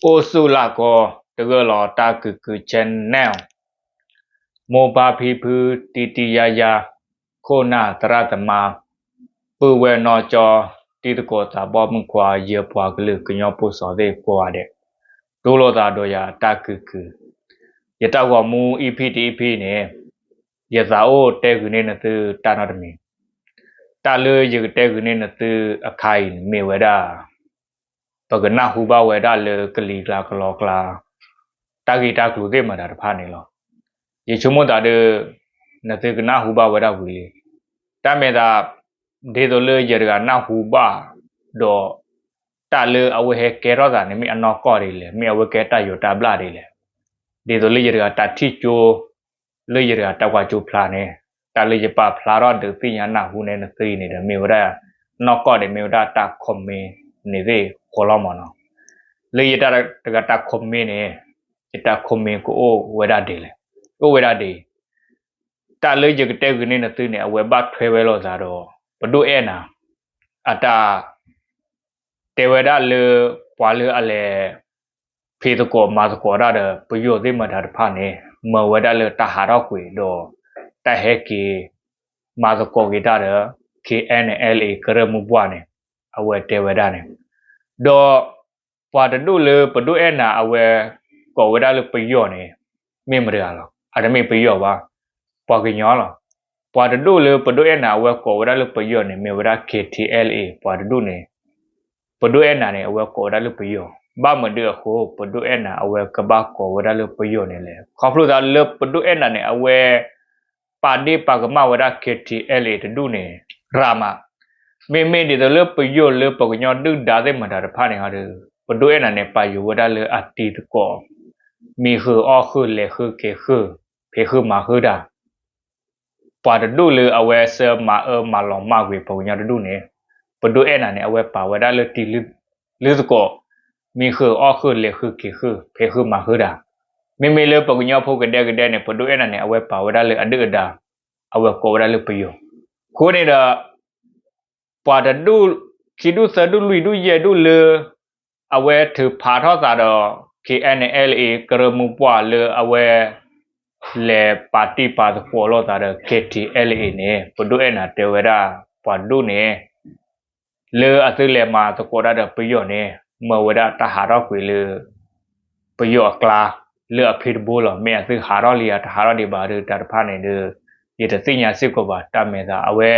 အိၣ်ဆူၣ်လၢ်ကီ တဂၢၢ်လီၤတၢ်ကုၢ်ကုၢ် channel, မိၢ်ပၢ်ဖံဖု တံၤတံၤယါယါ, ခိၣ်နၢ်သရၣ်သမါ, ပုၢ်ဝဲၢ်နီၢ်ကၠီ, တံၤသကိးသးဘီမုၣ်ခွါ, ယပှၤကလုာ်ကညီဖိစီၤသ့ၣ်ကိးဂၤဒဲး, တူၢ်လိာ်သးဒီးယၤတၢ်ကုၢ်ကုၢ်, ယတၢ်ဂီၤမူ EP တ EP န့ၣ်, ယသးအိၣ်တဲဂုာ်န့ၢ်နသုတၢ်နီတမံၤ, တၢ်လၢယကတဲဂုာ်န့ၢ်နသုအခါအံၤန့ၣ်မ့ၢ်ဝဲဒၣ် ပကနၢ်ဟူဘၣ်ဝဲဒၣ်လၢကလံၤကျါကလီကျါ တၢ်ဂ့ၢ်တၢ်ကျိၤသ့ၣ်မတၤတဖၣ်န့ၣ်လီၤ. ယဆိကမိၣ်သးဒီး နသုကနၢ်ဟူဘၣ်ဝဲဒၣ်ဝံၤလံ. တၢ်မဲာ်သး ဒ်သိးလၢယတဂၤနၢ်ဟူဘၣ်ဒီး တၢ်လၢအဝဲဟဲကဲထီၣ်သးန့ၣ် မ့ၢ်အနီၢ်ကီၢ်ဒ်လဲၣ်, မ့ၢ်အဝဲကဲတၢ်ယိးတၢ်ဘျၣ်ဒ်လဲၣ်, ဒ်သိးလၢယတဂၤတၢ်ထံၣ်ကၠိ လၢယတဂၤတၢ်ကွၢ်ကၠိဖျါန့ၣ်, တၢ်လၢယပာ်ဖျါထီၣ်ဒုးသ့ၣ်ညါနၢ်ဟူန့ၢ်နသုအံၤန့ၣ်ဒီး မ့ၢ်ဝဲဒၣ် နီၢ်ကီၢ်ဒ်မ့ၢ်ဝဲဒၣ်တၢ် comment န့ၣ်သ့ၣ်ဃီလီၤမၢ်နီၤ. လၢယတဂၤတၢ် comment န့ၣ်, ယတၢ် comment ကအိၣ်ဝဲဒၣ်ဒ်လဲၣ်, အိၣ်ဝဲဒၣ်ဒ်အံၤ, တၢ်လၢယကတဲဂုာ်န့ၢ်နသုန့ၣ် အဝဲဘၣ်ထွဲဝဲလိာ်သးဒီး ပဒိၣ်အဲၣ်နၤ အတၢ် တဲဝဲဒၣ်လၢ ပှၤလၢအလဲၤ ဖံးသကိးမၤသကိးတၢ်ဒီး ပယီၤသ့ၣ်မတၤတဖၣ်န့ၣ် မၢဝဲဒၣ်လၢတၢ်ဟးထီၣ်ကွံာ်ဒီး တၢ်ဟဲက့ၤ မၤသကိးက့ၤတၢ်ဒီး KNLA ကရၢမိၢ်ပှၢ်န့ၣ် အဝဲတဲဝဲဒၣ်န့ၣ်, ဒီး ပှၤတဒူၣ်လၢပဒိၣ်အဲၣ်နၤအဝဲ ကိးဝဲဒၣ်လၢပယီၤန့ၣ် မ့ၢ်မတၤတဂၤလီၤ. အတမ့ၢ်ပယီၤဘၣ်, ပှၤကညီလီၤ. ပှၤတဒူၣ်လၢပဒိၣ်အဲၣ်နၤအဝဲကိးဝဲဒၣ်လၢပယီၤန့ၣ် မ့ၢ်ဝဲဒၣ် KTLA ပှၤတဒူၣ်န့ၣ် ပဒိၣ်အဲၣ်နၤန့ၣ် အဝဲကိးဝဲဒၣ်လၢပယီၤ, ဘၣ်မနုၤအဃိ ပဒိၣ်အဲၣ်နၤအဝဲကဘၣ်ကိးဝဲဒၣ်လၢပယီၤန့ၣ်လဲၣ်. ခီဖျိသးလၢပဒိၣ်အဲၣ်နၤန့ၣ် အဝဲ ပာ်ဒ့ၣ်ပာ်ကမၣ်ဝဲဒၣ် KTLA တဒူၣ်န့ၣ် ရၤမး, မ့မ့ၢ်ဒ်သိးလၢပယီၤလၢပှၤကညီဒုၣ်ဒါသ့ၣ်မတၤတဖၣ်န့ၣ်ဒီး ပဒိၣ်အဲၣ်နၤန့ၣ် ပာ်ယိၤဝဲဒၣ်လၢအတံၤသကိး မံဃုာ်အီၣ်ဃုာ်လဲၤဃုာ်က့ၤဃုာ် ဖံးဃုာ်မၤဃုာ်တၢ် ပှၤတဒူၣ်လၢအဝဲစၢမၤအၢမၤလီၤမၢ်ကွံာ်ပှၤကညီတဒူၣ်န့ၣ်, ပဒိၣ်အဲၣ်နၤန့ၣ် အဝဲပာ်ဝဲဒၣ်လၢတံၤလုၢ်သကိး, မံဃုာ်အီၣ်ဃုာ်လဲၤဃုာ်က့ၤဃုာ် ဖံးဃုာ်မၤဃုာ်တၢ်, မ့မ့ၢ်လၢပှၤကညီဖိကဒဲကဒဲန့ၣ် ပဒိၣ်အဲၣ်နၤန့ၣ် အဝဲပာ်ဝဲဒၣ်လၢအဒုၣ်အဒါ, အဝဲကိးဝဲဒၣ်လၢပယီၤ, အဃိန့ၣ်ဒီး ပှၤတဒူၣ်, ခံဒူၣ်သၢဒူၣ်လွံၢ်ဒူၣ်ယဲၢ်ဒူၣ်လၢ အဝဲထုးဖးထီၣ်သးဒီး KNLA ကရၢမိၢ်ပှၢ်လၢအဝဲ လဲၤပာ်တံၢ်ပာ်သကိးလိာ်သးဒီး KTLA န့ၣ် ပဒိၣ်အဲၣ်နၤတဲဝဲဒၣ် ပှၤတဒူၣ်န့ၣ် လၢအသုလဲၤမၤသကိးတၢ်ဒီးပယီၤန့ၣ် မၢဝဲဒၣ်တၢ်ဟးထီၣ်ကွံာ်လၢ ပယီၤအကျါ လၢအဖံးတဘိလီၤ. မ့ၢ်အသုဟးထီၣ်လံဧါ တဟးထီၣ်ဒံးဘၣ်ဒီး တၢ်တဖၣ်န့ၣ်ဒီး ယတသ့ၣ်ညါစ့ၢ်ကီးဘၣ်. တၢ်မဲာ်သးအဝဲ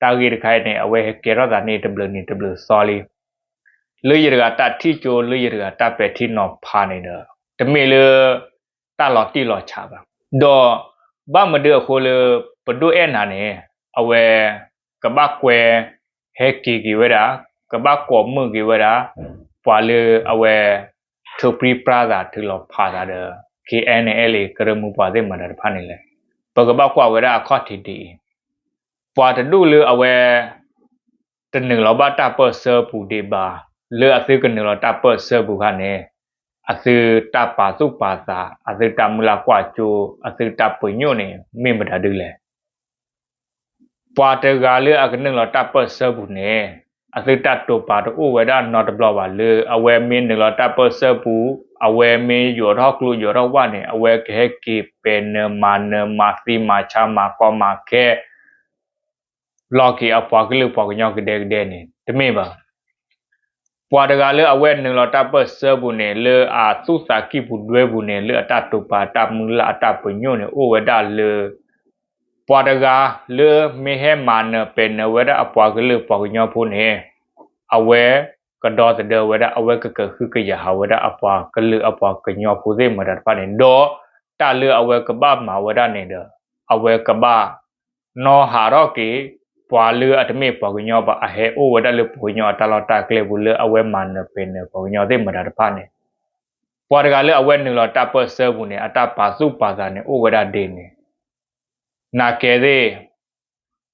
တၢ်ဂ့ၢ်တခါအံၤန့ၣ် အဝဲဟဲကဲထီၣ်သးန့ၣ် တဘျုးနံၤတဘျုးသီလံ လၢယတဂၤတၢ်ထံၣ်ကၠိ လၢယတဂၤတၢ်ပဲာ်ထံနီၤဖးန့ၣ်ဒီး တမ့ၢ်လၢ တၢ်လီၤတံၢ်လီၤဆဲးဘၣ်. ဒီး ဘၣ်မနုၤအဃိလၢ ပဒိၣ်အဲၣ်နၤန့ၣ် အဝဲ ကဘၣ်ကွဲ ဟဲက့ၤက့ၤဝဲဒၣ် ကဘၣ်ကိးမုၢ်က့ၤဝဲဒၣ် ပှၤလၢအဝဲ ထုးပြံပြါသးထုးလီၤဖးသးဒီး KNLA ကရၢမိၢ်ပှၢ်သ့ၣ်မတၤတဖၣ်န့ၣ်လဲၣ်. ပကဘၣ်ကွၢ်ဝဲဒၣ်အခီၣ်ထံးဒ်အံၤ, ပှၤတဒူၣ်လၢအဝဲ တနုာ်လီၤဘၣ်တၢ်ပၢၢ်ဆၢပူၤဒံးဘၣ်, လၢအသုကနုာ်လီၤတၢ်ပၢၢ်ဆၢပူၤခါန့ၣ် အသုတၢ်ပာ်သူၣ်ပာ်သး, အသုတၢ်မုၢ်လၢ်ကွၢ်ကၠိ, အသုတၢ်ပညိၣ်န့ၣ် မ့ၢ်မတၤဒ်လဲၣ်. ပှၤတဂၤလၢအကနုာ်လီၤတၢ်ပၢၢ်ဆၢပူၤန့ၣ် အသုတၢ်တိာ်ပာ်တအိၣ်ဝဲဒၣ်နီတဘျီဘၣ်. လၢအဝဲမ့ၢ်နုာ်လီၤတၢ်ပၢၢ်ဆၢပူၤ, အဝဲမ့ၢ်ယိးထီၣ်ကျိယိးထီၣ်ဝၣ်န့ၣ် အဝဲကဟဲက့ၤပဲာ်နုာ်မၤနၢၤမၤသံမၤဆါမၤကီမၤခဲ လီၤက့ၤအပှၤကလုာ်ပှၤကညီကဒဲကဒဲန့ၣ် တမ့ၢ်ဘၣ်. ပှၤတဂၤလၢအဝဲနုာ်လီၤတၢ်ပၢၢ်ဆၢပူၤန့ၣ် လၢအသူၣ်သးကံၢ်ပူၤဒွဲပူၤန့ၣ် လၢအတၢ်တိာ်ပာ်တၢ်မုၢ်လၢ်အတၢ်ပညိၣ်န့ၣ် အိၣ်ဝဲဒၣ်လၢ ပှၤတဂၤလၢမ့ၢ်ဟဲမၤနၢၤပဲာ်နၢၤဝဲဒၣ်အပှၤကလုာ်ပှၤကညီဖိန့ၣ် အဝဲကဒီသဒၢဝဲဒၣ် အဝဲကကဟုကယာ်ဟးဝဲဒၣ်အပှၤကလုာ်အပှၤကညီဖိသ့ၣ်မတၤတဖၣ်န့ၣ် ဒီးတၢ်လၢအဝဲကဘၣ်မၤဝဲဒၣ်န့ၣ်ဒီး အဝဲကဘၣ် နီၢ်ဟးထီၣ်က့ၤ ပှၤလၢအတမ့ၢ်ပှၤကညီဘၣ် အဟဲအိၣ်ဝဲဒၣ်လၢပှၤကညီအတၢ်လီၢ်တၢ်ကျဲပူၤ လၢအဝဲမၤနၢၤပဲာ်နၢၤပှၤကညီသ့ၣ်မတၤတဖၣ်န့ၣ် ပှၤတဂၤလၢအဝဲနုာ်လီၤတၢ်ပၢၢ်ဆၢပူၤန့ၣ် အတၢ်ပာ်သူၣ်ပာ်သးန့ၣ် အိၣ်ဝဲဒၣ်ဒ်န့ၣ် နာ်ကဲသ့ၣ်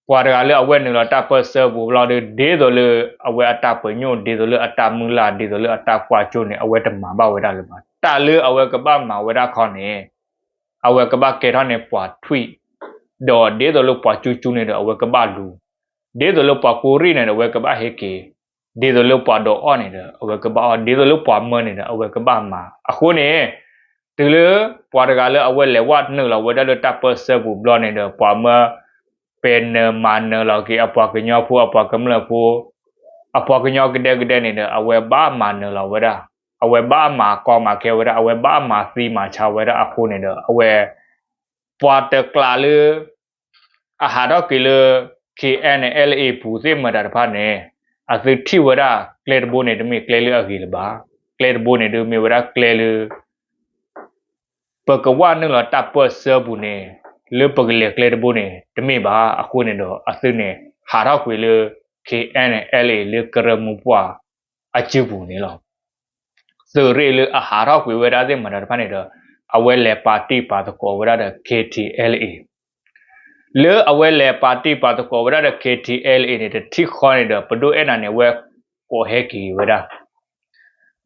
ပှၤတဂၤလၢအဝဲနုာ်လီၤတၢ်ပၢၢ်ဆၢပူၤဘျီဒီး ဒ်သိးလၢအဝဲအတၢ်ပညိၣ် ဒ်သိးလၢအတၢ်မုၢ်လၢ် ဒ်သိးလၢအတၢ်ကွၢ်ကၠိန့ၣ် အဝဲတမၤဘၣ်ဝဲဒၣ်လၢၤဘၣ်. တၢ်လၢအဝဲကဘၣ်မၤဝဲဒၣ်ခီန့ၣ် အဝဲကဘၣ်ကဲထီၣ်န့ၢ်ပှၤထွံၣ်, ဒီးဒ်သိးလၢပှၤကၠူကၠူန့ၣ်ဒီး အဝဲကဘၣ်လူၤ, ဒ်သိးလၢပှၤကူရံၣ်န့ၣ်ဒီး အဝဲကဘၣ်ဟဲက့ၤ ဒ်သိးလၢပှၤဒိးအီၣ်န့ၣ်ဒီး အဝဲကဘၣ်အီၣ်, ဒ်သိးလၢပှၤမၢန့ၣ်ဒီး အဝဲကဘၣ်မၤ. အဃိန့ၣ် တုၤလၢပှၤတဂၤလၢအဝဲလဲၤဝဲနုာ်လီၤဝဲဒၣ်လၢတၢ်ပၢၢ်ဆၢပူၤဘျီန့ၣ်ဒီး ပှၤမၢ ပဲာ်နၢၤမၤနၢၤလီၤက့ၤ အပှၤကညီဖိ အပှၤကမျၢၢ်ဖိ အပှၤကညီကဒဲကဒဲန့ၣ်ဒီး အဝဲဘၣ်မၤနၢၤလီၤဝဲဒၣ်, အဝဲဘၣ်မၤကီမၤခဲဝဲဒၣ်, အဝဲဘၣ်မၤသံမၤဆါဝဲဒၣ်အဃိန့ၣ်ဒီး အဝဲ ပှၤတကျးလၢ အဟးထီၣ်က့ၤလၢ KNLA ပူၤသ့ၣ်မတၤတဖၣ်န့ၣ် အသုထံၣ်ဝဲဒၣ်ကျဲတဘိန့ၣ် တမ့ၢ်ကျဲလၢအဂ့ၤလၢၤဘၣ်. ကျဲတဘိန့ၣ်ဒုးမ့ၢ်ဝဲဒၣ်ကျဲလၢ ပကဝဲနုာ်လီၤတၢ်ပၢၢ်ဆၢပူၤန့ၣ် လၢပကလဲၤကျဲတဘိန့ၣ် တမ့ၢ်ဘၣ်. အဃိန့ၣ်ဒီး အသုန့ၣ် ဟးထီၣ်ကွံာ်လၢ KNLA လၢကရၢမိၢ်ပှၢ်အစုပူၤန့ၣ်လီၤ. သုးရ့ၣ်လၢအဟးထီၣ်ကွံာ်ဝဲဒၣ်သ့ၣ်မတၤတဖၣ်န့ၣ်ဒီး အဝဲလဲၤပာ်တံၢ်ပာ်သကိးဝဲဒၣ်ဒီး KTLA လၢအဝဲလဲၤပာ်တံၢ်ပာ်သကိးဝဲဒၣ်ဒီး KTLA န့ၣ် တထံၣ်ဃီန့ၣ်ဒီး ပဒိၣ်အဲၣ်နၤန့ၣ် အဝဲကိးဟဲက့ၤဝဲဒၣ်.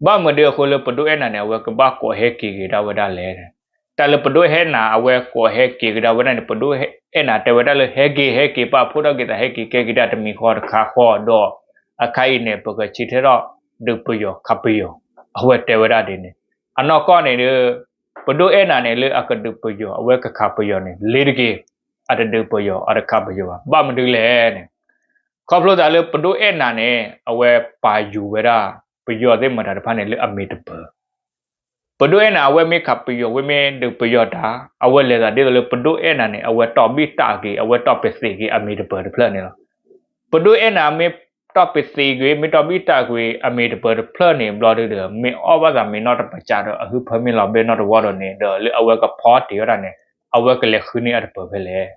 ဘၣ်မနုၤအဃိလၢပဒိၣ်အဲၣ်နၤန့ၣ် အဝဲကဘၣ်ကိးဟဲက့ၤကဒါဝဲဒၣ်လဲၣ်. တၢ်လၢပဒိၣ်အဲၣ်နၤ အဝဲကိးဟဲက့ၤကဒါဝဲဒၣ်န့ၣ် ပဒိၣ်အဲၣ်နၤတဲဝဲဒၣ်လၢ ဟဲက့ၤ ဟဲက့ၤ ပာ်ဖှိၣ်ထီၣ်က့ၤသး ဟဲက့ၤကဲက့ၤတၢ်တမံၤဃီတခါဃီဒီး အခါအံၤန့ၣ် ပကဆၢထၢၣ်ထီၣ်ဒုးပယီၤခးပယီၤ အဝဲတဲဝဲဒၣ်ဒ်န့ၣ်. အနီၢ်ကီၢ်န့ၣ်ဒီး ပဒိၣ်အဲၣ်နၤန့ၣ်လၢအကဒုးပယီၤ အဝဲကခးပယီၤန့ၣ် လ့ၤတက့ၢ်. အတဒုးပယီၤ အတခးပယီၤဘၣ်. ဘၣ်မနုၤလဲၣ်န့ၣ် ခီဖျိသးလၢပဒိၣ်အဲၣ်နၤန့ၣ် အဝဲပာ်ယူၤဝဲဒၣ် ပယီၤသ့ၣ်မတၤတဖၣ်န့ၣ်လၢအမ့ၢ်တပၢၤ ပဒိၣ်အဲၣ်နၤ အဝဲမ့ၢ်ခးပယီၤ ဝဲမ့ၢ်ဒုးပယီၤတၢ် အဝဲလဲၤသးဒ်သိးလၢပဒိၣ်အဲၣ်နၤန့ၣ် အဝဲတီၢ်ဘံၣ်တၢ်က့ၤ အဝဲတီၢ်ပသံးက့ၤအမ့ၢ်တပၢၤတဖျၢၣ်န့ၣ်လီၤ. ပဒိၣ်အဲၣ်နၤမ့ၢ်တီၢ်ပသံးက့ၤ မ့ၢ်တီၢ်ဘံၣ်တၢ်က့ၤအမ့ၢ်တပၢၤတဖျၢၣ်န့ၣ် ဘျီဒုဒီး မ့ၢ်အီၣ်ဘၣ်သးမ့ၤနီၣ်တပစးဒီး အဟုဖၢမ့ၢ်လီၤဘဲနီတဝီဒီးန့ၣ်ဒီး လၢအဝဲကဖီတ့ၢ်ဝဲဒၣ်န့ၣ် အဝဲကလဲၤဃုန့ၢ်အတပၢၤဖဲလဲၣ်.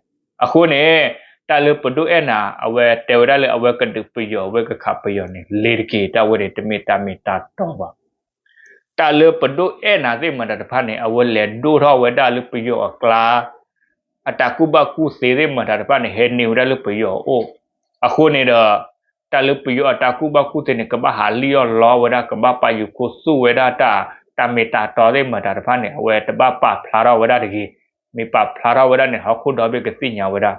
အဃိန့ၣ် တၢ်လၢပဒိၣ်အဲၣ်နၤ အဝဲတဲဝဲဒၣ်လၢအဝဲကဒုးပယီၤ အဝဲကခးပယီၤန့ၣ် လ့ၤတက့ၢ်. တၢ်ဝဲန့ၣ်တမ့ၢ်တၢ်မ့ၢ်တၢ်တီဘၣ်. တၢ်လၢပဒိၣ်အဲၣ်နၤသ့ၣ်မတၤတဖၣ်န့ၣ် အဝဲလဲၤဒိၣ်ထီၣ်ဝဲဒၣ်လၢပယီၤအကျါ အတၢ်ကူၣ်ဘၣ်ကူၣ်သ့သ့ၣ်မတၤတဖၣ်န့ၣ် ဟဲန့ၢ်ဝဲဒၣ်လၢပယီၤအအိၣ်. အဃိန့ၣ်ဒီး တၢ်လၢပယီၤအတၢ်ကူၣ်ဘၣ်ကူၣ်သ့န့ၣ် ကဘၣ်ဟးလံၣ်အီၣ်လီဝဲဒၣ် ကဘၣ်ပာ်ယူၤခိၣ်သူၣ်ဝဲဒၣ်တၢ် တၢ်မ့ၢ်တၢ်တီသ့ၣ်မတၤတဖၣ်န့ၣ် အဝဲတဘၣ်ပာ်ဖျါထီၣ်ဝဲဒၣ်တဂ့ၤ. မ့ၢ်ပာ်ဖျါထီၣ်ဝဲဒၣ်န့ၣ် ဟီၣ်ခိၣ်ဒီဘ့ၣ်ကသ့ၣ်ညါဝဲဒၣ်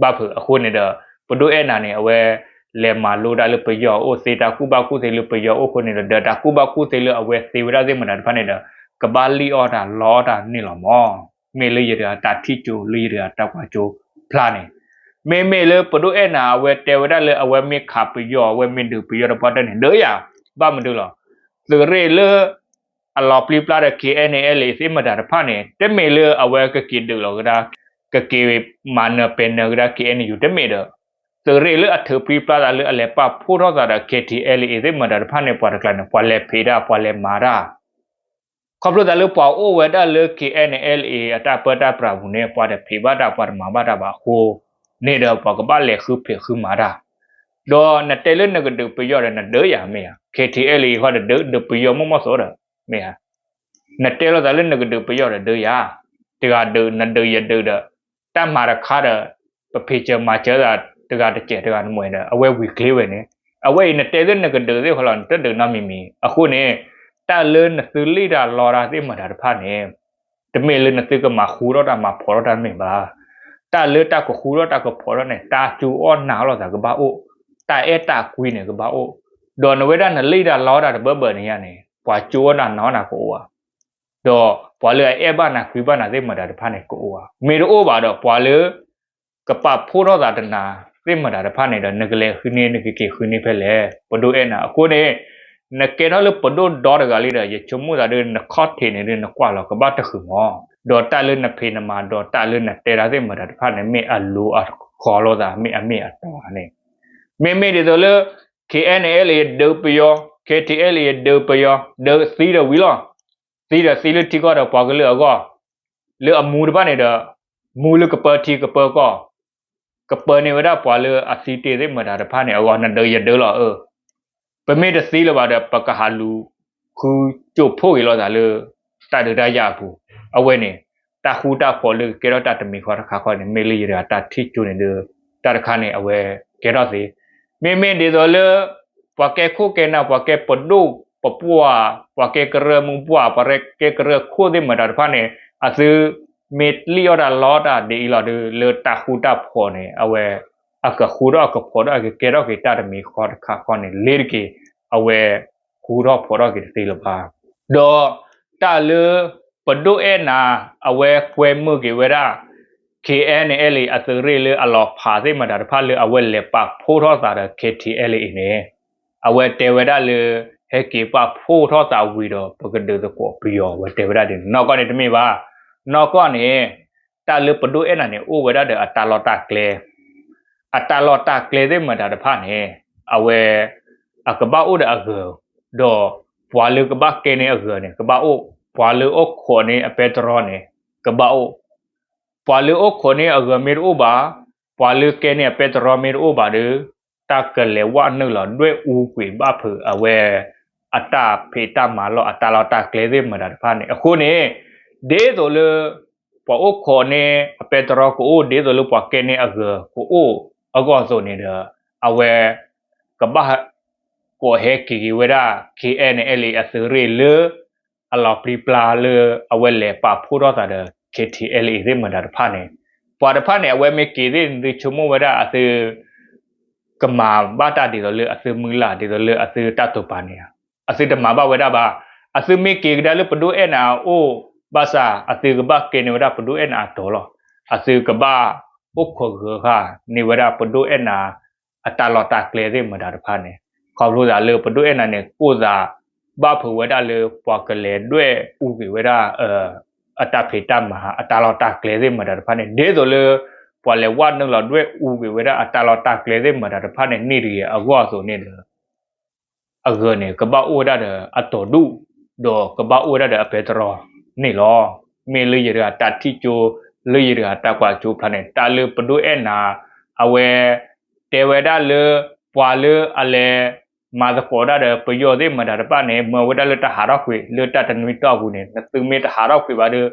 ဘၣ်ဖုး. အဃိန့ၣ်ဒီး ပဒိၣ်အဲၣ်နၤန့ၣ် အဝဲလဲၤမၤလိတၢ်လၢပယီၤအအိၣ်သ့ တၢ်ကူၣ်ဘၣ်ကူၣ်သ့လၢပယီၤအအိၣ်အဃိန့ၣ်ဒီး ဒီးတၢ်ကူၣ်ဘၣ်ကူၣ်သ့လၢအဝဲသ့ဝဲဒၣ်သ့ၣ်မတၤတဖၣ်န့ၣ်ဒီး ကဘၣ်လံၣ်အီၣ်တၢ်လီအီၣ်တၢ်န့ၣ်လီၤမး. မ့ၢ်လၢယတဂၤတၢ်ထံၣ်ကၠိလၢယတဂၤတၢ်ကွၢ်ကၠိဖျါန့ၣ် မ့မ့ၢ်လၢပဒိၣ်အဲၣ်နၤ အဝဲတဲဝဲဒၣ်လၢအဝဲမ့ၢ်ခးပယီၤ အဝဲမ့ၢ်ဒုးပယီၤတပှၢ်တၢၢ်န့ၣ် ဒုးယၤ ဘၣ်မနုၤလီၤ. သုးရ့ၣ်လၢ အလီၤပျံၤပျါဒီး KNLA သ့ၣ်မတၤတဖၣ်န့ၣ် တမ့ၢ်လၢအဝဲကက့ၤဒုးလီၤကဒါ ကက့ၤမၤနၢၤပဲာ်နၢၤကဒါ KNU တမ့ၢ်ဒီး သုးရ့ၣ်လၢအထုးပျံၤပျါသးလၢအလဲၤပာ်ဖှိၣ်ထီၣ်သးဒီး KTLA သ့ၣ်မတၤတဖၣ်န့ၣ် ပှၤတကျါန့ၣ် ပှၤလဲၤဖံးတၢ် ပှၤလဲၤမၤတၢ် ခီဖျိသးလၢပှၤအိၣ်ဝဲဒၣ်လၢ KNLA အတၢ်ပၢတၢ်ပြးပူၤန့ၣ် ပှၤတဖံးဘၣ်တၢ် ပှၤတမၤဘၣ်တၢ်ဘၣ်အဃိန့ၣ်ဒီး ပှၤကဘၣ်လဲၤဃုဖံးဃုမၤတၢ် ဒီးနတဲလၢနကဒုးပယီၤဒီးနဒုးယၤမ့ၢ်ဧါ, KTLA ဃီဒီးဒုးပယီၤမိၢ်မိၢ်သိးဒီး မ့ၢ်ဧါ, နတဲလိာ်သးလၢနကဒုးပယီၤဒီးဒုးယၤ, တဂၤဒုးနဒုးယဒုးဒီး တၢ်မၤတခါဒီး ပဖံးစၢၤမၤစၢၤသးတဂၤတစဲးတဂၤတမှဲၤဒီး အဝဲဝံၤချ့ဝဲန့ၣ်, အဝဲအံၤနတဲလၢနကဒုးသ့ၣ်ဃီလီၤ နတဒုးနီတမံၤမံၤ, အဃိန့ၣ် တၢ်လၢနသုလံၣ်တၢ်လီတၢ်သ့ၣ်မတၤတဖၣ်န့ၣ် တမ့ၢ်လၢနသုကမၤဃူထီၣ်တၢ်မၤဖှီၣ်ထီၣ်တၢ်တမ့ၢ်ဘၣ်. တၢ်လၢတၢ်ကဃူထီၣ်တၢ်ကဖှီၣ်ထီၣ်န့ၣ် တၢ်ကၠိအီၣ်နာ်အီၣ်လိာ်သးကဘၣ်အိၣ်, တၢ်အဲၣ်တၢ်ကွံန့ၣ်ကဘၣ်အိၣ်, ဒီးနဝဲဒၣ်နလံၣ်တၢ်လီတၢ်တဘၢဘၢန့ၣ်ညါန့ၣ် ပှၤကၠိအီၣ်တၢ်နာ်အီၣ်နၤကအိၣ်ဧါ, ဒီးပှၤလၢအအဲၣ်ဘၣ်နၤကွံဘၣ်နၤသ့ၣ်မတၤတဖၣ်န့ၣ်ကအိၣ်ဧါ, မ့ၢ်တအိၣ်ဘၣ်ဒီးပှၤလၢ ကပာ်ဖှိၣ်ထီၣ်သးတနၤသ့ၣ်မတၤတဖၣ်န့ၣ်ဒီး နကလဲၤဃုန့ၢ်နကက့ၤဃုန့ၢ်ဖဲလဲၣ်, ပဒိၣ်အဲၣ်နၤအဃိန့ၣ် နကဲထီၣ်လၢပဒိၣ်ဒီတဂၤလံဒီး ယဆိကမိၣ်သးဒီး နခီၣ်ထံးန့ၣ်ဒီး နကွၢ်လီၤကဘၣ်တဃုာ်မး, ဒီးတၢ်လၢနဖံးနမၤ ဒီးတၢ်လၢနတဲတၢ်သ့ၣ်မတၤတဖၣ်န့ၣ် မ့ၢ်အလိၤအဃီလိာ်သး မ့ၢ်အမ့ၢ်အတီဧါန့ၣ်, မ့မ့ၢ်ဒ်သိးလၢ KNLA ဒုးပယီၤ, KTLA ဒုးပယီၤ, ဒုးသံဒီးဝံၤလီၤ, သံဒီးသံလၢထံကီၢ်ဒီးပှၤကလုာ်အဂီၢ်, လၢအမူတဖၣ်န့ၣ်ဒီး မူလၢကပၢထံကပၢကီၢ်, ကပၢန့ၢ်ဝဲဒၣ်ပှၤလၢအသံတ့ၢ်သ့ၣ်မတၤတဖၣ်န့ၣ်အဂီၢ် နဒုးယဒုးလီၤဧၢ, ပမ့ၢ်တသံလၢၤဘၣ်ဒီး ပကဟးလူၤဃုကၠိဖှိၣ်က့ၤလိာ်သးလၢ တၢ်ဒုးတၢ်ယၤအပူၤ, အဝဲန့ၣ် တၢ်ဃူတၢ်ဖိးလၢကကဲထီၣ်တၢ်တမံၤဃီတခါဃီန့ၣ် မ့ၢ်လၢယတဂၤတၢ်ထံၣ်ကၠိန့ၣ်ဒီး တၢ်တခါန့ၣ် အဝဲကဲထီၣ်သ့, မ့မ့ၢ်ဒ်သိးလၢ ပှၤကဲခိၣ်ကဲနၢ် ပှၤကဲပဒိၣ်ပပှၢ် ပှၤကဲကရၢမိၢ်ပှၢ် ပှၤကဲကရၢခိၣ်သ့ၣ်မတၤတဖၣ်န့ၣ် အသုမ့ၢ်လံၣ်အီၣ်တၢ်လီတၢ်ဒ်အံၤလီၤဒီး လၢတၢ်ဃူတၢ်ဖိးန့ၣ် အဝဲ အကဃူထီၣ်အကဖိးထီၣ်အကကဲထီၣ်က့ၤတၢ်တမံၤဃီတခါဃီန့ၣ် လ့ၤတက့ၤ အဝဲဃူထီၣ်ဖိးထီၣ်က့ၤတသ့လၢၤဘၣ်. ဒီးတၢ်လၢ ပဒိၣ်အဲၣ်နၤ အဝဲကွဲမုာ်က့ၤဝဲဒၣ် KNLA အသုးရ့ၣ်လၢအလီၤဖးသ့ၣ်မတၤတဖၣ်လၢအဝဲလဲၤပာ်ဖှိၣ်ထီၣ်သးဒီး KTLA အံၤန့ၣ် အဝဲတဲဝဲဒၣ်လၢ ဟဲက့ၤပာ်ဖှိၣ်ထီၣ်သးဝံၤဒီး ပကဒုးသကိးပယီၤ အဝဲတဲဝဲဒၣ်ဒ်န့ၣ် နီၢ်ကီၢ်န့ၣ်တမ့ၢ်ဘၣ်. နီၢ်ကီၢ်န့ၣ် တၢ်လၢပဒိၣ်အဲၣ်နၤန့ၣ် အိၣ်ဝဲဒၣ်ဒီးအတၢ်လီၢ်တၢ်ကျဲ အတၢ်လီၢ်တၢ်ကျဲသ့ၣ်မတၤတဖၣ်န့ၣ် အဝဲ အကဘၣ်အိၣ်ဒီးအဂၢၤ, ဒီးပှၤလၢကဘၣ်ကဲန့ၢ်အဂၢၤန့ၣ် ကဘၣ်အိၣ်, ပှၤလၢအိၣ်ခိးန့ၢ်အပဲတြီန့ၣ် ကဘၣ်အိၣ်, ပှၤလၢအိၣ်ခိးန့ၢ်အဂၢၤမ့ၢ်တအိၣ်ဘၣ်, ပှၤလၢကဲန့ၢ်အပဲတြီမ့ၢ်တအိၣ်ဘၣ်ဒီး တၢ်ကလဲၤဝဲနုာ်လီၤဒွဲၣ်အူကွံာ်ဘၣ်ဖုးအဝဲ အတၢ်ဖံးတၢ်မၤလီၢ်အတၢ်လီၢ်တၢ်ကျဲသ့ၣ်မတၤတဖၣ်န့ၣ် အဃိန့ၣ် ဒ်သိးလၢ ပှၤအိၣ်ခိးန့ၢ်အပဲတြီကအိၣ် ဒ်သိးလၢပှၤကဲန့ၢ်အဂၢၤကအိၣ်အဂီၢ်အသိးန့ၣ်ဒီး အဝဲ ကဘၣ် ကိးဟဲက့ၤက့ၤဝဲဒၣ် KNLA အသုးရ့ၣ်လၢ အလီၤပျံၤပျါလၢ အဝဲလဲၤပာ်ဖှိၣ်ထီၣ်သးဒီး KTLA သ့ၣ်မတၤတဖၣ်န့ၣ် ပှၤတဖၣ်န့ၣ် အဝဲမ့ၢ်က့ၤသ့ၣ်န့ၣ် သုဆိကမိၣ်ဝဲဒၣ်အသု ကမၤဘၣ်တၢ်ဒ်သိးလၢအသုမုၢ်လၢ် ဒ်သိးလၢအသုတၢ်တိာ်ပာ်န့ၣ်ဧါ, အသုတမၤဘၣ်ဝဲဒၣ်ဘၣ်. အသုမ့ၢ်က့ၤကဒါလၢပဒိၣ်အဲၣ်နၤအအိၣ် ဘၣ်ဆၣ် အသုကဘၣ်ကဲန့ၢ်ဝဲဒၣ်ပဒိၣ်အဲၣ်နၤအတီၤလီၤ. အသုကဘၣ်အိၣ်ခိးဂၢၤဃာ်န့ၢ်ဝဲဒၣ်ပဒိၣ်အဲၣ်နၤ အတၢ်လီၢ်တၢ်ကျဲသ့ၣ်မတၤတဖၣ်န့ၣ် ခီဖျိသးလၢပဒိၣ်အဲၣ်နၤန့ၣ် ကိၢ်သး ဘၣ်ဖုးဝဲဒၣ်လၢပှၤကလဲၤဒွဲၣ်အူကွံာ်ဝဲဒၣ် အတၢ်ဖံးတၢ်မၤအတၢ်လီၢ်တၢ်ကျဲသ့ၣ်မတၤတဖၣ်န့ၣ် ဒ်သိးလၢ ပှၤလဲၤဝဲနုာ်လီၤဒွဲၣ်အူကွံာ်ဝဲဒၣ်အတၢ်လီၢ်တၢ်ကျဲသ့ၣ်မတၤတဖၣ်န့ၣ် န့ၢ်တဂ့ၤအဂီၢ်အသိးန့ၣ်ဒီး အဂၢၤန့ၣ် ကဘၣ်အိၣ်ဝဲဒၣ်ဒီးအတီၤဒူၣ် ဒီးကဘၣ်အိၣ်ဝဲဒၣ်ဒီးအပဲတြီန့ၣ်လီၤ. မ့ၢ်လၢယတဂၤတၢ်ထံၣ်ကၠိ လၢယတဂၤတၢ်ကွၢ်ကၠိဖျါန့ၣ် တၢ်လၢပဒိၣ်အဲၣ်နၤ အဝဲ တဲဝဲဒၣ်လၢ ပှၤလၢအလဲၤ မၤသကိးဒၣ်ဒီးပယီၤသ့ၣ်မတၤတဖၣ်န့ၣ် မၢဝဲဒၣ်လၢတၢ်ဟးထီၣ်ကွံာ် လၢတၢ်တနွံတီၢ်အပူၤန့ၣ် နသုမ့ၢ်တဟးထီၣ်ကွံာ်ဘၣ်ဒီး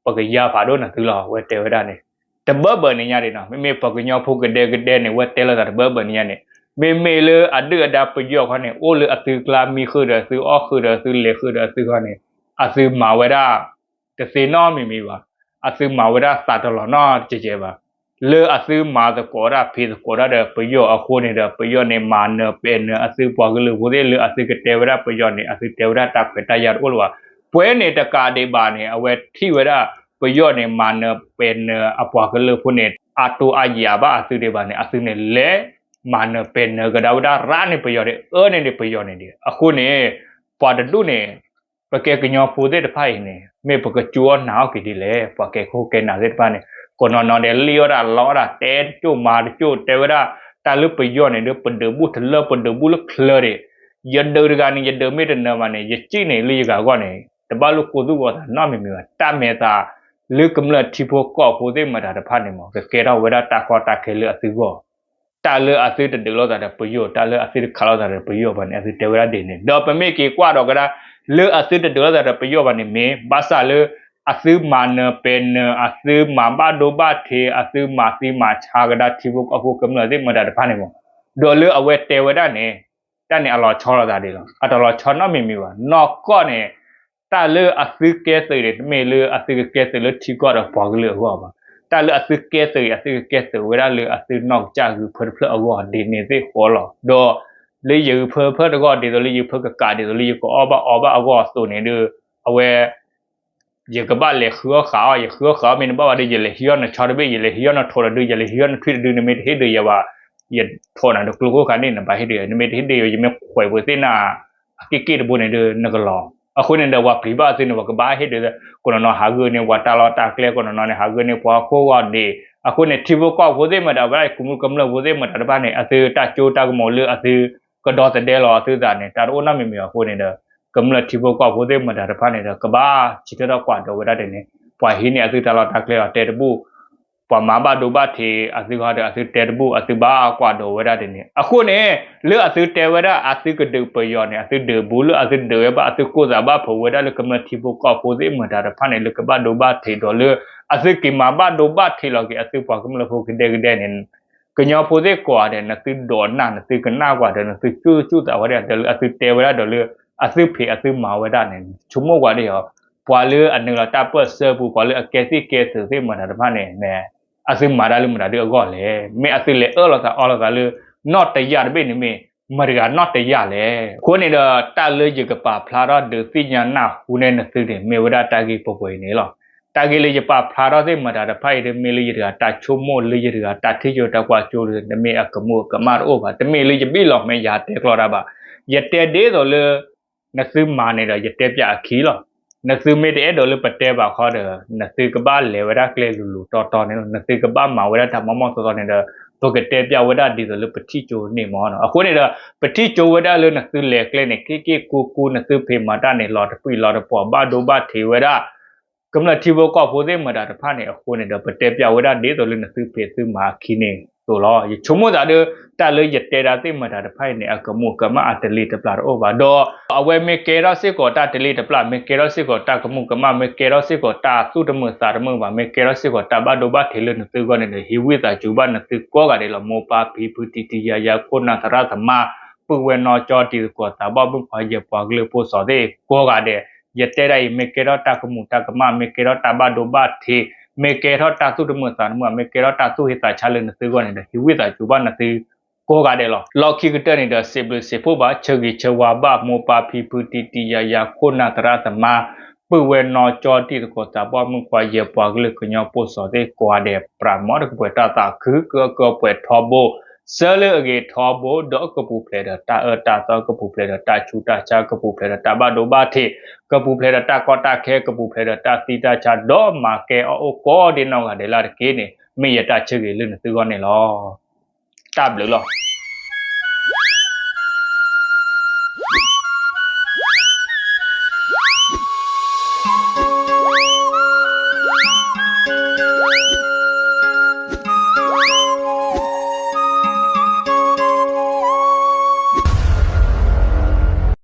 ပကယါဖးဒိၣ်နသုလီၤ အဝဲတဲဝဲဒၣ်န့ၣ် တဘၢဘၢန့ၣ်ညါဒံးနီၤ မ့မ့ၢ်ပှၤကညီဖိကဒဲကဒဲန့ၣ် ဝဲတဲလိာ်သးတဘၢဘၢန့ၣ်ညါန့ၣ် မ့မ့ၢ်လၢအဒုၣ်အဒါပယီၤခီန့ၣ် အိၣ်လၢအသုကျါမံဃုာ်ဒီးအသုအီၣ်ဃုာ်ဒီးအသုလဲၤဃုာ်ဒီးအသုခီန့ၣ် အသုမၤဝဲဒၣ် တသ့နီတမံၤမံၤဘၣ်. အသုမၤဝဲဒၣ်သးတလီၤနီတကဲးကဲးဘၣ်. လၢအသုမၤသကိးတၢ်ဖံးသကိးတၢ်ဒီးပယီၤအဃိန့ၣ်ဒီး ပယီၤန့ၣ် မၤနၢၤပဲာ်နၢၤအသုပှၤကလုာ်ဖိသ့ၣ် လၢအသုကတဲဝဲဒၣ်ပယီၤန့ၣ် အသုတဲဝဲဒၣ်တၢ်ခွဲးတၢ်ယာ်တအိၣ်လၢၤဘၣ်. ပှဲၤန့ၣ်တကးဒံးဘၣ်န့ၣ် အဝဲထံၣ်ဝဲဒၣ် ပယီၤန့ၣ် မၤနၢၤပဲာ်နၢၤအပှၤကလုာ်ဖိန့ၣ် အတိအယၤဘၣ်အသုဒံးဘၣ်န့ၣ် အသုန့ၣ်လဲၤ မၤနၢၤပဲာ်နၢၤကဒါဝဲဒၣ်ရၣ်န့ၣ်ပယီၤဒံး အၢန့ၣ်ဒံးပယီၤန့ၣ်ဒံး အဃိန့ၣ် ပှၤတဒူၣ်န့ၣ် ပကဲကညီဖိသ့ၣ်တဖၣ်အံၤန့ၣ် မ့ၢ်ပကစူၢ်အီၣ်နာ်အီၣ်က့ၤဒ်လဲၣ် ပှၤကဲခိၣ်ကဲနၢ်သ့ၣ်တဖၣ်န့ၣ် ကိးနီၢ်နီၢ်ဒီးလံၣ်အီၣ်တၢ်လီအီၣ်တၢ် တဲတကၠိၣ်မၤတကၠိၣ် တဲဝဲဒၣ် တၢ်လၢပယီၤန့ၣ်ဒီး ပဒုးဘူးတလၢပဒုးဘူးလၢချၢဒံး ယဒုးတဂၤန့ၣ် ယဒုးမ့ၢ်တနၢၤဘၣ်န့ၣ် ယစံၣ်န့ၣ်လၢယဂၤအဂီၢ်န့ၣ် တဘၣ်လိၣ်ကိၢ်သူၣ်ဂီၤသးနီတမံၤမံၤဘၣ် တၢ်မဲာ်သး လၢကမျၢၢ်ထံဖိကီၢ်ဖိသ့ၣ်မတၤတဖၣ်န့ၣ်မ့ၢ် ကကဲထီၣ်ဝဲဒၣ်တၢ်ကီတၢ်ခဲလၢအသုဂီၢ် တၢ်လၢအသုတဒုးလိာ်သးဒီးပယီၤ တၢ်လၢအသုတခးလိာ်သးဒီးပယီၤဘၣ်န့ၣ် အသုတဲဝဲဒၣ်ဒ်န့ၣ် ဒီးပမ့ၢ်က့ၤကွၢ်ဒီးကဒါ လၢအသုတဒုးလိာ်သးဒီးပယီၤဘၣ်န့ၣ်မ့ၢ် ဘၣ်ဆၣ်လၢ အသုမၤနၢၤပဲာ်နၢၤ အသုမၤဘၣ်ဒိဘၣ်ထံး အသုမၤသံမၤဆါကဒါထံဖိကီၢ်ဖိကမျၢၢ်သ့ၣ်မတၤတဖၣ်န့ၣ်မ့ၢ် ဒီးလၢအဝဲတဲဝဲဒၣ်န့ၣ် တၢ်န့ၣ်အလီၤဆီလိာ်သးဒ်လီၤ အတလီၤဆီနီတမံၤမံၤဘၣ် နီၢ်ကီၢ်န့ၣ် တၢ်လၢအသုကဲသုးန့ၣ် တမ့ၢ်လၢအသုကကဲသုးလၢထံကီၢ်ဒီးပှၤကလုာ်အဂီၢ်ဘၣ် တၢ်လၢအသုကဲသုးအံၤ အသုကကဲသုးဝဲဒၣ်လၢအသုနီၢ်ကစၢ်ဂုၢ်ဖၢတဖျၢၣ်အဂီၢ်ဒ်န့ၣ်သ့ၣ်ဃီလီၤ ဒီး လၢယဂုၢ်ဖၢတဖျၢၣ်တဂီၢ်ဒ်သိးလၢယဖၢကကးဒ်သိးလၢယကအီၣ်ဘၣ်အီဘၣ်အဂီၢ်အသိးန့ၣ်ဒီး အဝဲ ယကဘၣ်လဲၤဃုအီၣ်ဃာ်အီၣ် ယဃုအီၣ်ဃာ်အီၣ်မ့ၢ်တဘၣ်ဘၣ်ဒီး ယလဲၤဟံးအီၣ်နဆီတဘ့ၣ် ယလဲၤဟံးအီၣ်နထိးတဒု ယလဲၤဟံးအီၣ်နထွံၣ်တဒု နမ့ၢ်တဟ့ၣ်ဒုးယၤဘၣ် ယထိးနၤတကျိခိၣ်ခါန့ၣ် နဘၣ်ဟ့ၣ်ဒုး နမ့ၢ်တဟ့ၣ်ဒုးယၤ ယမ့ၢ်ခွဲးပှ့ၤသ့ၣ်နၤ အက့ၢ်က့ၢ်တဘိန့ၣ်ဒီး နကလီၤ အဃိန့ၣ်ဒီး ပှၤပျံၤဘၣ်အသုန့ၣ် ပှၤကဘၣ်ဟ့ၣ်ဒုး ကိးနီၢ်နီၢ်ဟးဂုာ်န့ၣ် ပှၤတၢ်လီၢ်တၢ်ကျဲ ကိးနီၢ်နီၢ်န့ၣ် ဟးဂုာ်န့ၣ် ပှၤဟီၣ်ခိၣ်ဂီၤဒံး အဃိန့ၣ် ထံဖိကီၢ်ဖိသ့ၣ်မတၤ ဝဲဒၣ်ကမျၢၢ်ဖိသ့ၣ်မတၤတဖၣ်န့ၣ် အသုတၢ်ကၠိတၢ်ကမီၤလၢအသု ကဒီသဒၢလီၤအသုသးန့ၣ် တၢ်တအိၣ်နီတမံၤမံၤအဃိန့ၣ်ဒီး ကမျၢၢ်ထံဖိကီၢ်ဖိသ့ၣ်မတၤတဖၣ်န့ၣ်ဒီး ကဘၣ်ဆၢထၢၣ်ထီၣ်ကွၢ်ဒိးဝဲဒၣ်ဒ်န့ၣ် ပှၤဟံးန့ၢ်အသုတၢ်လီၢ်တၢ်ကျဲအီၤတဲတဘူၣ် ပှၤမၤဘၣ်ဒိဘၣ်ထံးအသုဂီၢ်ဒီး အသုတဲတဘူၣ် အသုဘၣ်ကွၢ်ဒိးဝဲဒၣ်ဒ်န့ၣ် အဃိန့ၣ် လၢအသုတဲဝဲဒၣ်အသုကဒုးပယီၤန့ၣ် အသုဒုးဘူးလၢအသုဒုးဝဲဘၣ် အသုကိၢ်သးဘၣ်ဖုးဝဲဒၣ်လၢကမျၢၢ်ထံဖိကီၢ်ဖိသ့ၣ်မတၤတဖၣ်န့ၣ် လၢကဘၣ်ဒိဘၣ်ထံးဒီးလၢ အသုက့ၤမၤဘၣ်ဒိဘၣ်ထံးလီၤက့ၤအသုပှၤကမျၢၢ်ဖိကဒဲကဒဲန့ၣ် ကညီဖိသ့ၣ်ကိးဂၤဒဲး နသုဒိးနၢ် နသုကနၣ်ကွၢ်ဒီး နသုကၠူၣ်ကၠူၣ်သးဝဲဒၣ်ဒီး လၢအသုတဲဝဲဒၣ်ဒီးလၢ အသုဖံးအသုမၤဝဲဒၣ်န့ၣ် ဆိကမိၣ်ကွၢ်ဒ်အံၤ ပှၤလၢအနုာ်လီၤတၢ်ပၢၢ်ဆၢပူၤ ပှၤလၢအကဲသ့ၣ်ကဲသုးသ့ၣ်မတၤတဖၣ်န့ၣ် မ့ၢ် အသုမၤတၢ်လၢမတၤဒုအဂီၢ်လဲၣ်. မ့ၢ်အသုလဲၤအၢၣ်လီၤသးအီလီၤသးလၢ နီၣ်တယၢ်တဘ့ၣ်န့ၣ်မ့ၢ် မတၤတဂၤနီၣ်တယၢ်လဲၣ်. အဃိန့ၣ်ဒီး တၢ်လၢယကပာ်ဖျါထီၣ်ဒုးသ့ၣ်ညါနၢ်ဟူန့ၢ်နသုန့ၣ် မ့ၢ်ဝဲဒၣ်တၢ်ဂ့ၢ်ပှဲၤပှဲၤအံၤန့ၣ်လီၤ. တၢ်ဂ့ၢ်လၢယပာ်ဖျါထီၣ်သ့ၣ်မတၤတဖၣ်အံၤဒီး မ့ၢ်လၢယတဂၤတၢ်ဆိကမိၣ် လၢယတဂၤတၢ်ထံၣ်ကၠိတၢ်ကွၢ်ကၠိ တမ့ၢ်အကမူးအကမၣ်တအိၣ်ဘၣ်, တမ့ၢ်လၢယဘံၣ်လီၤမဲာ်ယၤတဲကျီတၢ်ဘၣ်. ယတဲဒ်သိးလၢ နသုမၤန့ၣ်ဒီး ယတဲပၠးအခံလီၤ. နသုမ့ၢ်တအဲၣ်ဒိးလၢပတဲဘၣ်ဃီဒီး နသုကဘၣ်လဲၤဝဲဒၣ်ကျဲလိၤလိၤတီတီန့ၣ်လီၤ. နသုကဘၣ်မၤဝဲဒၣ်တၢ်မီၢ်မီၢ်တီတီန့ၣ်ဒီး ပကတဲပၠးဝဲဒၣ်ဒ်သိးလၢပထံၣ်ကၠိန့ၣ်မ့ၢ်နီၤ. အဃိန့ၣ်ဒီး ပထံၣ်ကၠိဝဲဒၣ်လၢနသုလဲၤကျဲန့ၣ် က့ၣ်က့ၣ်ကူကူ နသုဖံးမၤတၢ်န့ၣ် လီၤတပှံၢ်လီၤတပှီၢ် ဘၣ်ဒိဘၣ်ထံးဝဲဒၣ် ကမျၢၢ်ထံဖိကီၢ်ဖိသ့ၣ်မတၤတဖၣ်န့ၣ်အဃိန့ၣ်ဒီး ပတဲပၠးဝဲဒၣ်ဒ်သိးလၢနသုဖံးသုမၤအခံန့ၣ်သိးလီၤ. ယဆိကမိၣ်သးဒီး တၢ်လၢယတဲဒၣ်သ့ၣ်မတၤတဖၣ်အံၤန့ၣ် အကမူးကမၣ်အတလ့ၤတပျၢ်တအိၣ်ဘၣ်ဒီး အဝဲမ့ၢ်ကဲထီၣ်စ့ၢ်ကီးတၢ်တလ့ၤတပျၢ် မ့ၢ်ကဲထီၣ်စ့ၢ်ကီးတၢ်ကမူးကမၣ် မ့ၢ်ကဲထီၣ်စ့ၢ်ကီးတၢ်သူၣ်တမုာ်သးတမုာ်ဘၣ် မ့ၢ်ကဲထီၣ်စ့ၢ်ကီးတၢ်ဘၣ်ဒိဘၣ်ထံးလၢနသုဂီၢ်န့ၣ်ဒီး ဟံးဝံသးစူၤဘၣ်နသုကိးဂၤဒဲးလီၤ. မိၢ်ပၢ်ဖံဖု တံၤတံၤယၤယၤ ခိၣ်နၢ်သရၣ်သမါ ပုၢ်ဝဲၢ်နီၢ်ကၠီ တံၤသကိးသးဘီၣ် မုၣ်ခွါယဲၢ်ပှၤကလုာ်ဖိစီၤသ့ၣ်ကိးဂၤဒဲး ယတဲဒၣ်အံၤ မ့ၢ်ကဲထီၣ်တၢ်ကမူးတၢ်ကမၣ် မ့ၢ်ကဲထီၣ်တၢ်ဘၣ်ဒိဘၣ်ထံး မ့ၢ်ကဲထီၣ်တၢ်သူၣ်တမုာ်သးတမုာ် မ့ၢ်ကဲထီၣ်တၢ်သူၣ်ဟ့သးဆါလၢနသုဂီၢ်န့ၣ်ဒီး ဟံးဝံသးစူၤဘၣ်နသုကိးဂၤဒဲးလီၤ. လီၢ်ခံကတၢၢ်န့ၣ်ဒီး စံးဘျုးစံးဖှိၣ်ဘၣ် ဆၢဂ့ၤဆၢဝါဘၣ် မိၢ်ပၢ်ဖံဖု တံၤတံၤယၤယၤ ခိၣ်နၢ်သရၣ်သမါ ပုၢ်ဝဲၢ်နီၢ်ကၠီ တံၤသကိးသးဘီၣ် မုၣ်ခွါယဲၢ်ပှၤကလုာ် ကညီဖိစီၤသ့ၣ်ကိးဂၤဒဲး ပြးမီတကပှဲၤတၢ်သးခု ကအကပှဲၤထီဘိ ဆၢလၢအဂ့ၤထီဘိ ဒီးကပူၤဖျဲးဒီးတၢ်အၢတၢ်သီ ကပူၤဖျဲးဒီးတၢ်ဆူးတၢ်ဆါ ကပူၤဖျဲးဒီးတၢ်ဘၣ်ဒိဘၣ်ထံး ကပူၤဖျဲးဒီးတၢ်ကီတၢ်ခဲ ကပူၤဖျဲးဒီးတၢ်သံတၢ်ဆါ ဒီးမၤကဲအီၣ်အိၣ်ကိးဒဲးနီၢ်ဂၤဒဲးလၢ်တက့ၢ်န့ၣ် မ့ၢ်ယတၢ်ဆၢဂ့ၤလၢနသုဂီၢ်န့ၣ်လီၤ. တၢ်ဘျုးလီၤ.